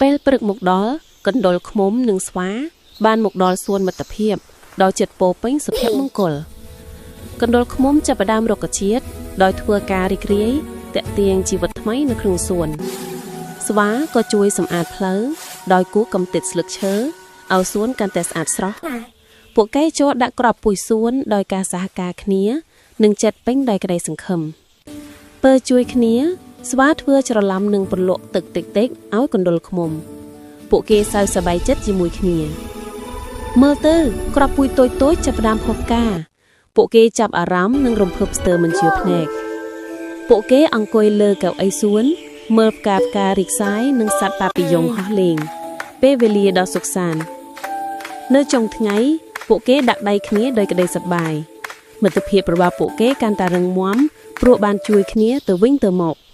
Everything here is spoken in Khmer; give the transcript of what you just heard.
ពេលព្រឹកមកដល់កណ្ដុរឃ្មុំនិងស្វា បានមកដល់សួនមិត្តភាពដោយចិត្តពោរពេញសុភមង្គលកណ្ដុរឃ្មុំចាប់ផ្ដើមរុក្ខជាតិដោយធ្វើការរីករាយតាក់ទាញជីវិតថ្មីនៅក្នុងសួន ស្វាក៏ជួយសម្អាតផ្លូវដោយគូសកំទេចស្លឹកឈើឲ្យសួនកាន់តែស្អាតស្រស់ពួកគេចូលដាក់ក្របពូជសួនដោយការសហការគ្នា និងចិត្តពេញដោយក្តីសង្ឃឹមពើជួយគ្នា ស្វាធ្វើច្រឡំនឹងពន្លក់ទឹកតិចៗឲ្យកណ្ដុរឃ្មុំ ពួកគេសើចសប្បាយចិត្តជាមួយគ្នា មើលទៅក្របពូជតូចៗចាប់ផ្ដើមផុសផ្កាពួកគេចាប់អារម្មណ៍និងរំភើបស្ទើរមិនជឿភ្នែកពួកគេអង្គុយលើកៅអីសួន មើលផ្កាផ្ការីកសាយនិងសត្វប៉ាពីយ៉ុងហោះលេង ពេលវេលាដ៏សុខសាន្តនៅចុងថ្ងៃ ពួកគេដាក់ដៃគ្នាដោយក្តីសប្បាយមិត្តភាពរបស់ពួកគេកាន់តែរឹងមាំព្រោះបានជួយគ្នាទៅវិញទៅមក។